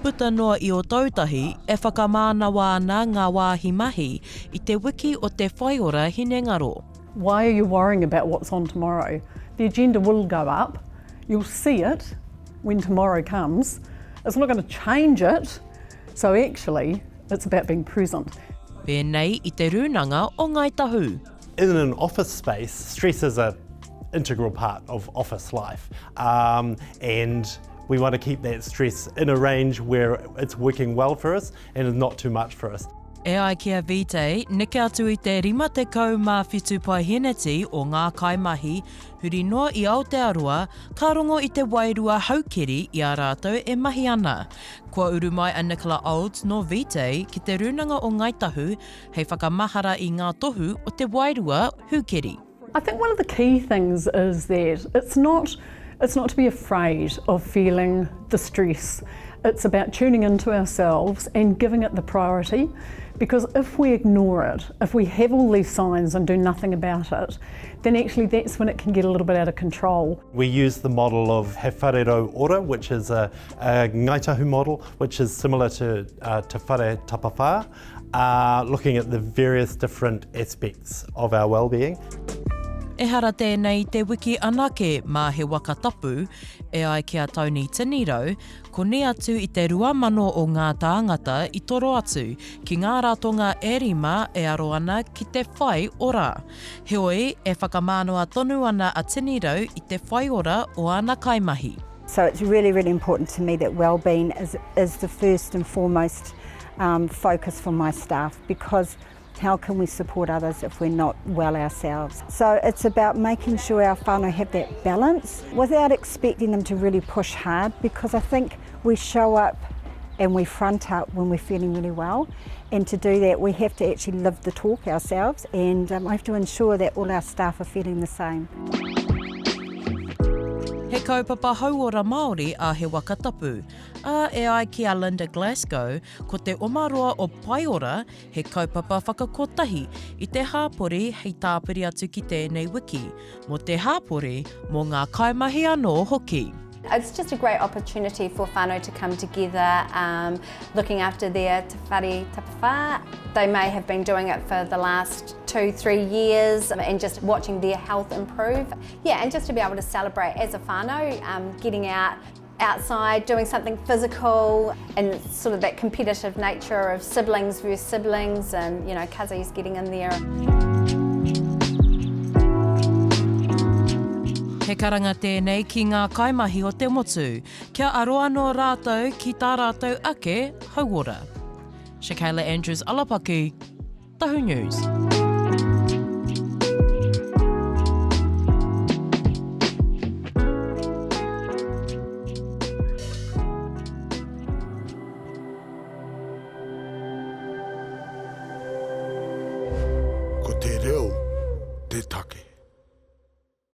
Puta noa i Ōtautahi, e whakamānawa ana ngā wāhi mahi i te wiki o te whaiora hinengaro. Why are you worrying about what's on tomorrow? The agenda will go up, you'll see it when tomorrow comes, it's not going to change it, so actually it's about being present. Pēnei i te Rūnanga o Ngāi Tahu. In an office space, stress is a integral part of office life um, and we want to keep that stress in a range where it's working well for us and is not too much for us. E ai ki a Vitae, neke atu i te 57 paeheneti o ngā kaimahi huri noa i Aotearoa ka rongo i te wairua haukeri i a rātou e mahi ana. Kua uru mai a Nicola Olds nō Vitae ki Te Rūnanga o Ngāi Tahu hei whakamahara i ngā tohu o te wairua hūkeri. I think one of the key things is that it's not it's not to be afraid of feeling the stress. It's about tuning into ourselves and giving it the priority because if we ignore it, if we have all these signs and do nothing about it, then actually that's when it can get a little bit out of control. We use the model of He Whare Rau Ora, which is a, a Ngāi Tahu model, which is similar to uh, Te Whare Tapawhā, uh, looking at the various different aspects of our well-being. Ehara tēnei i te wiki anake mā He Waka Tapu, e ai ki a Tony Tinirau, koni atu i te 2,000 o ngā tāngata i toro atu ki ngā ratonga e rima e aro ana ki te whai ora. Heoi, e whakamānawa tonu ana a Tinirau i te whaiora o āna kaimahi. So it's really, really important to me that well-being is, is the first and foremost um, focus for my staff because how can we support others if we're not well ourselves? So it's about making sure our whānau have that balance without expecting them to really push hard because I think we show up and we front up when we're feeling really well. And to do that, we have to actually live the talk ourselves and um, I have to ensure that all our staff are feeling the same. He kaupapa hauora Māori a He Waka Tapu, ā, e ai ki a Linda Glasgow, ko te omaroa o Paeora he kaupapa whakakotahi i te hāpori hei tāpiri atu ki tēnei wiki, mō te hāpori, mō ngā kaimahi anō hoki. It's just a great opportunity for whānau to come together um, looking after their te whare tapawhā. They may have been doing it for the last two, three years and just watching their health improve. Yeah, and just to be able to celebrate as a whānau, um, getting out outside, doing something physical and sort of that competitive nature of siblings versus siblings and, you know, cousins getting in there. He karanga tēnei ki ngā kaimahi o te motu, kia aro anō rātou ki tā rātou ake hauora. Shakayla Andrews Alapaki, Tahu News.